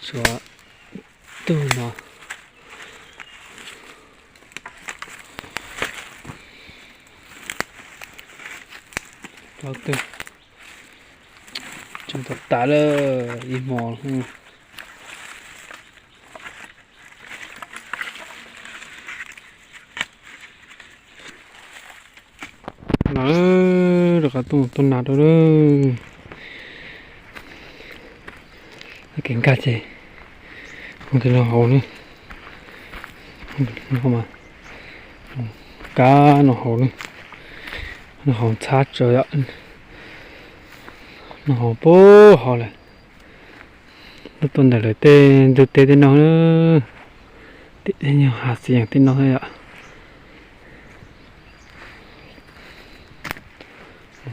Suav tug no. Plaub tug. Tseem tas tas lawm ib hmo. No, rov qab tuaj tuaj nas rau lawm. Kev nkag ces mus kiag no hauv na. No mas, kab no hauv na. No hauv ntxhab tsawv yom. No hauv puag hauv lawm. Tuaj tuaj ntawm lawv tej ntug teb tej no na. Tim nyuag hav xi yees tej no yom.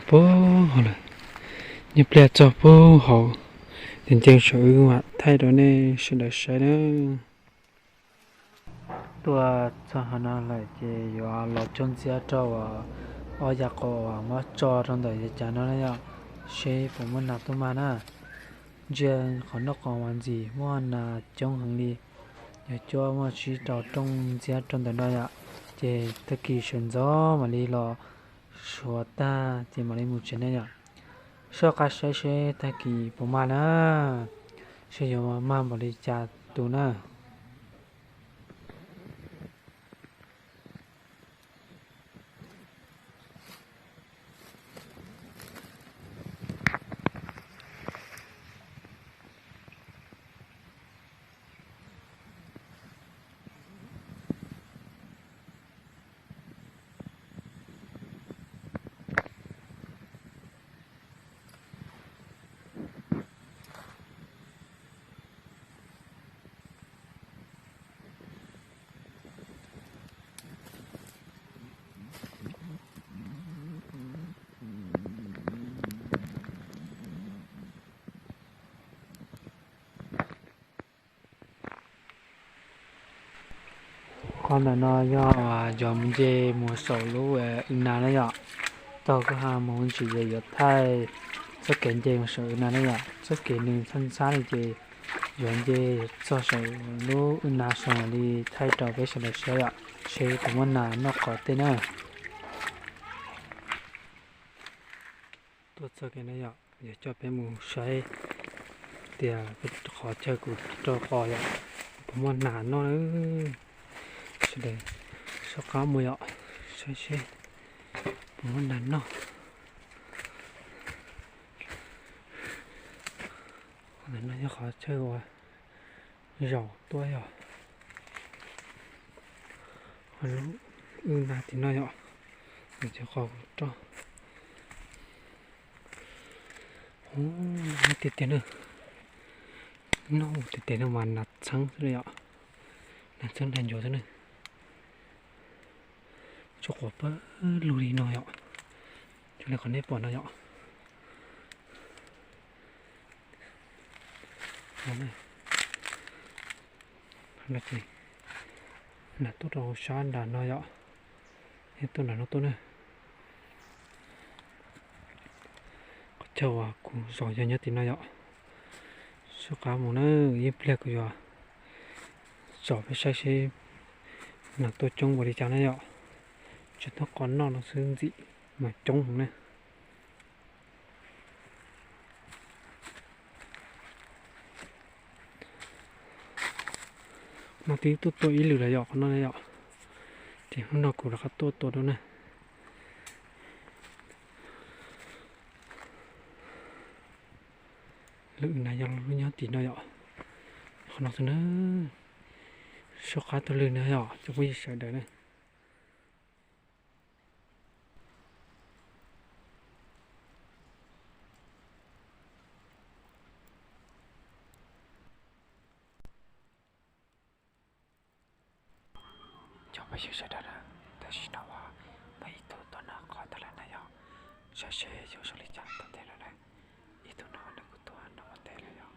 Puag hauv lawm. Nyob pliag txog puag hauv, ces nce saum wb mam thaij rau nej sawv daws saib na. Tuaj txog hauv no lawm ces yuav los coob ntxiab rau ob yav qos uas muab tso rau ntawm yav cas no na yom, seb puas muaj nas tuaj mas na. Ntsia qhov noj qos mas ntxim muaj nas coob heev li. Yog cuab muaj sib rau rooj ntxiab rau ntawm no yom, ces tag kis sawv ntxov mam li los suav tag ces mam li mus tsev ne yom. Soj qab saib seb tag kis puas mag na, seb yuav mag npaum li cas tus na. Qhov ntawm no yog yuav mus nce mus saum lub wb nas na yom. Tag kis kuv ho mus ntsis yuav thaij txoj kev nce mus saum wb nas na yom. Txoj kev nws ntxhab ntxhab li ces yuav nce txog saum lub wb nas saud mam li thaij rau peb sawv daws saib yom, seb puas muaj nas noj qos tej na. Tuaj txog kev no yom, yuav coj peb mus saib tias qhov chaw kuv rau qos yom, puas muaj nas noj na. Sawv daws soj qab mus yom, saib seb puas muaj nas noj. Qhov ntawm no yog qhov chaw uas zaum tuaj yom. Qhov lub wb nas tim no yom, nws cov qos kuv rau. Noj tiag tiag na. Noj tiag tiag no mas nas txheeb xwb yom. Nas txheeb nas ncuav xwb na. Tsuas quav pawg lug li no yom. Zoo li qhov nej pom no yom. Nas tuaj rau sab nram no yom. Tuaj nram no tuaj na. Qhov chaw uas kuv zaum yog nyob tim no yom. Soj qab mus na, ib pliag kuv yuav tsom peb saib seb nas tuaj coob npaum li cas na yom. Tsis tuaj qos noj no xwb ntxim mas coob heev na. No twb tuaj tua ib lwm lawm yom, qhov no na yom. Ces hnub no kuv rov qab tuaj tua dua na. Lwm na yog lub nyob tim no yom. Qhov no xwb na. Soj qab tuaj lwm na yom cov phooj ywg sawv daws na. Cov phooj ywg sawv daws na, tam sim no muaj ib tug tuaj noj qos tag lawm na yom. Saib seb yuav zoo li cas tom ntej no na. Ib tug no nws kuj tuaj noj ua ntej lawm yom.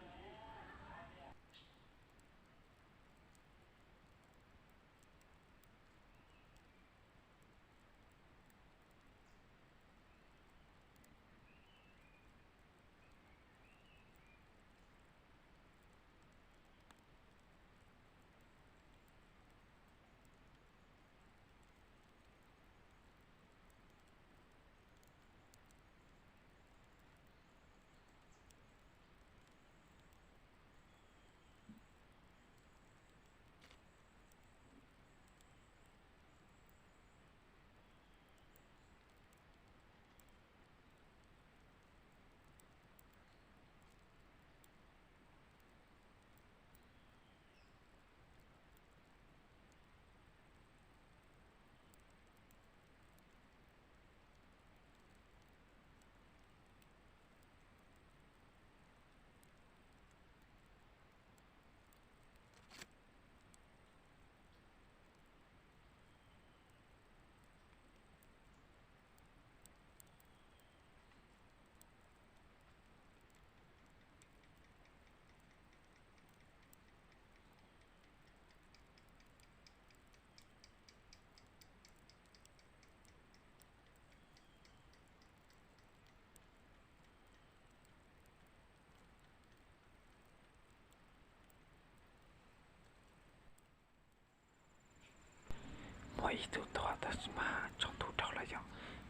Ib tug tuag tau mas tsaus ntuj dhau lawm yom,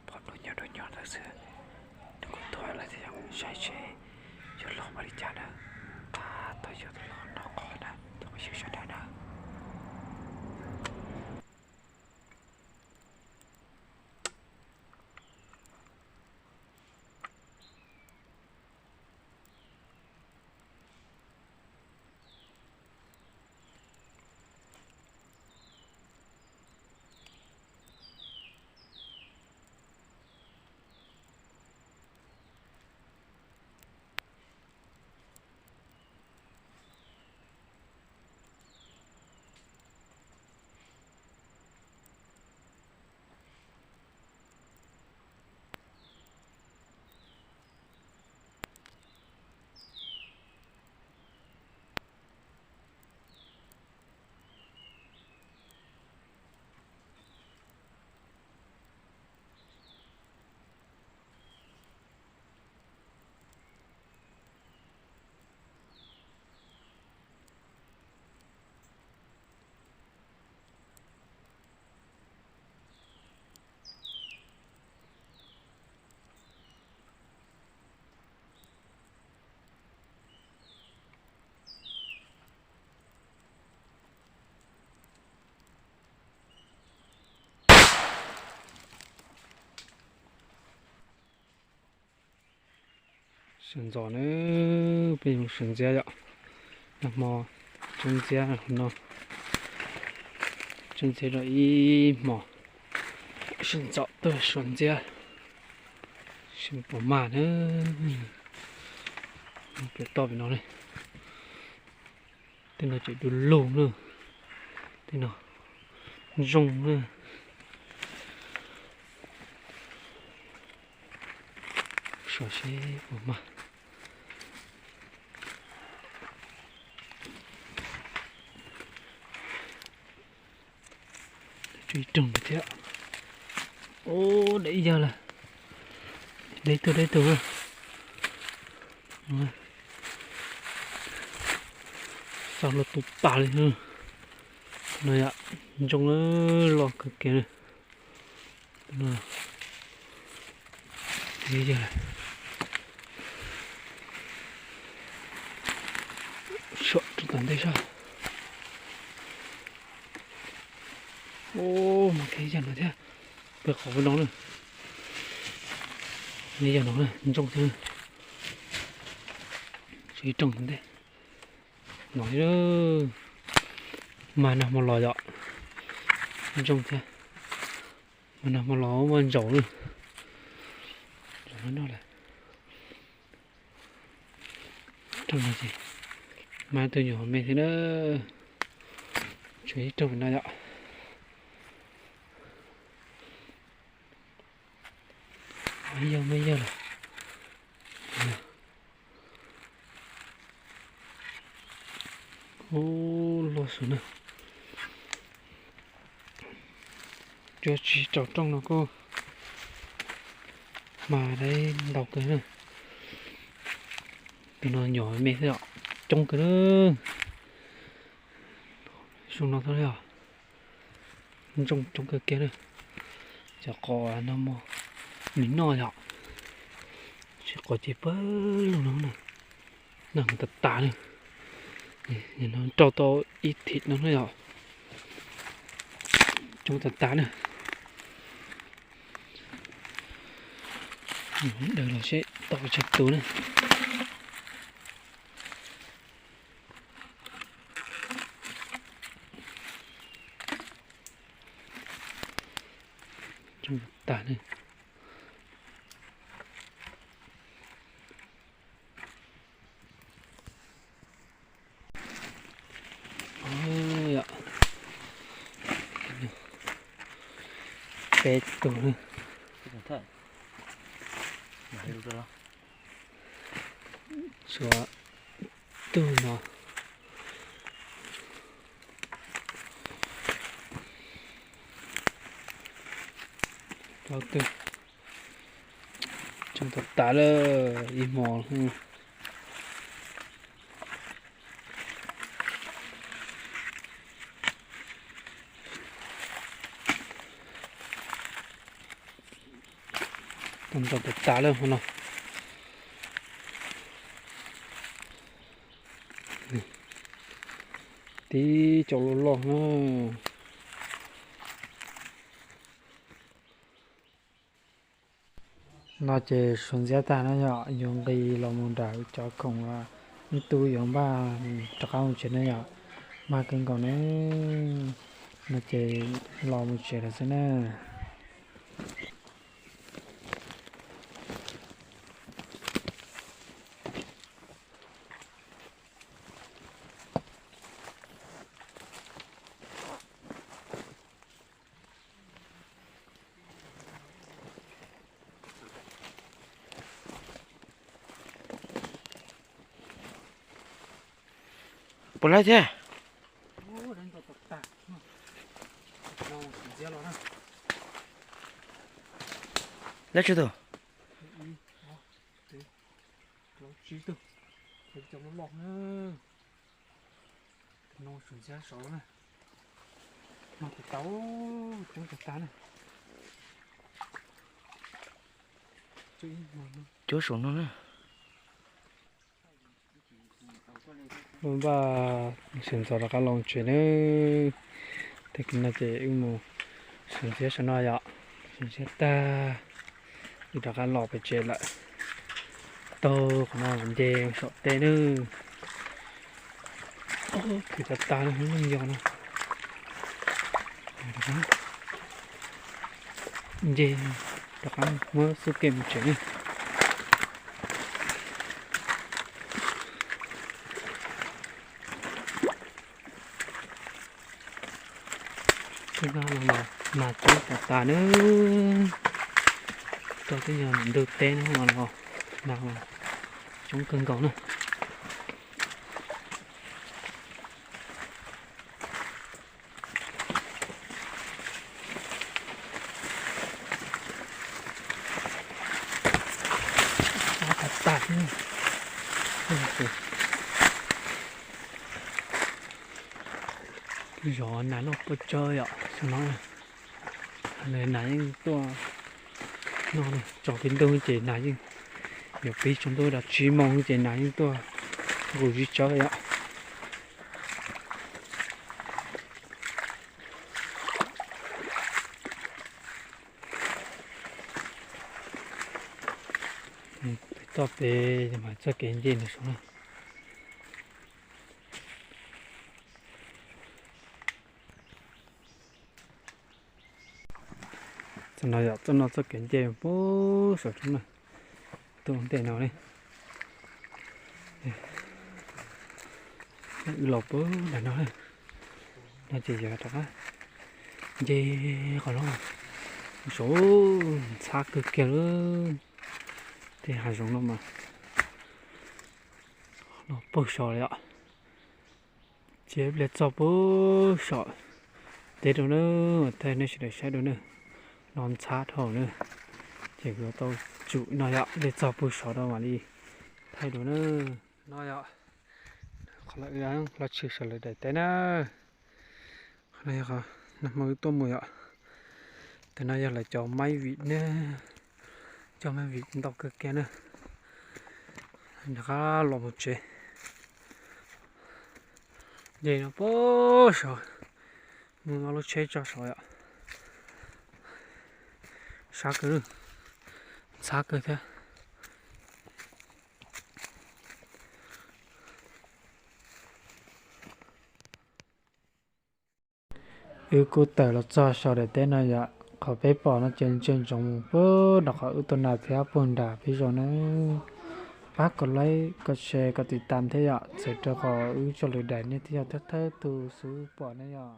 pom dua nyuag dua nyuag ntawd xwb. Nws kuj tuag lawm thiab yom, saib seb yuav luag npaum li cas na. Tab tom yuav luag noj qos na, cov phooj ywg sawv daws na. Sawv ntxov na, peb yuav sawv ntxiab yom. Nag hmo tsawb ntxiab no, tsawb ntxiab rau ib hmos, sawv ntxov tuaj sawv ntxiab, seb puas mag na. Pem toj pem no ne, tej no tseem du lug na, tej no zoo na. Saib seb puas mag. Tshuav ib rooj ntawd thiab. Ub, deb ib yawg lawm. Deb tug deb tug. Xav luag tu tas li no yom, ntsoog loj kawg kiag. Sawv rau tom ntej sab. Ub, mas kiag yawg no thiab. Pem qhov no na. Yawg no ntsoog thiab. Tshuav ib rooj tom ntej. No, mag nag hmo los yom. Ntsoog thiab. Mag nag hmo los muaj ntsaum na. Ntsaum no noj lawm. Rooj no ces mag ib tug nyuam qhuav me thiab na. Tshuav ib rooj no yom. Mas yog, mas yog lawm. Ub, luag xwb na. Cuab tsis rau rooj no kuj mas dai ntau kawg na. Tus no nyuam me xwb os, coob kawg na. Xyoo no tau li os, ntsoog coob kawg kiag na. Cov qos no mas nws noj yom, tsis qos ces pawg lug no na. Nag hmo tas tas na, no rau tau ib thim no na yom. Coob tas tas na. Daws los seb tau tsawg tus na. Coob tas tas na. Peb tug na. Tshuav tug no. Plaub tug. Coob tas tas lawm ib hmo. Nrog tas tas lawm no. Tib co loj loj na. No ces suav ntxiab tag na yom, yuav nqis los mus nram cov khoom ib tug yuav npaj rov qab mus tsev na yom. Mag kawg nkaus na. No ces los mus tsev lawm xwb na. Puas laib thiab? Laib tsawg tus? Cuab saum no na. Wb npaj sawv ntxov rov qab los tsev nawb. Tag kis no ces wb mus sawv ntxiab saum no yom. Sawv ntxiab tag, wb rov qab los pem tsev lawm. Taug qhov no nce saum teb nawb. Khwv tas tas li hnub nyoog yog no. Nce rov qab muab xub ke mus tsev nawb. Tub no los mas coob tas tas nawb. Rau twb yog ntug teb no los mas coob kawg nkaus na. Tag tag xwb. Zov nas noj paj tsawb yom, xyoo no. Nas yeej tuaj noj, tsaus peb ntuj ces nas yeej, yuav pib tsaus ntuj rau tsib moos ces nas yeej tuaj nqus zib tsawb yom. Pem toj pem mas txoj kev nce ntawm saud na. Txoj no yog txoj no txoj kev nce puag saum roob na, tuaj ua ntej no ne. Wb los puag nram no, no ces yog rov qab nce qhov no, saud ntxhab kawg kiag lawm. Tej hav zoov no mas no puag saud li os. Ces ib pliag txog puag saum teb rau na, thaij nej sawv daws saib rau na. No ntxhab dhau na, ces kuv tau tsum no yom, ib pliag txog puag saum rau mam li thaij rau na. No yom, qhov lawv ua los tshwm saum lawv daim teb na. Qhov no yog qhov nag hmo wb tuaj mus yom. Ntawm no yog lawv cov maib vim na, cov maib vim ntau kawg kiag na. Rov qab los mus tsev. Nce no puag saud, muaj ob lub tsheb tso saud yom. Sab kawg, ntxhab kawg thiab. Wb kuj tawm los txog saum daim teb no yom, qhov peb pom no ces ntsia ntsoov mus puag nram qhov wb tua nas thiab puag nram peb zos na. Pab kom like, kom share, kom tiv tam thiab yom, txhawm rau qhov wb tso lwm daim nej thiaj yog thawj thawj tus xub pom na yom.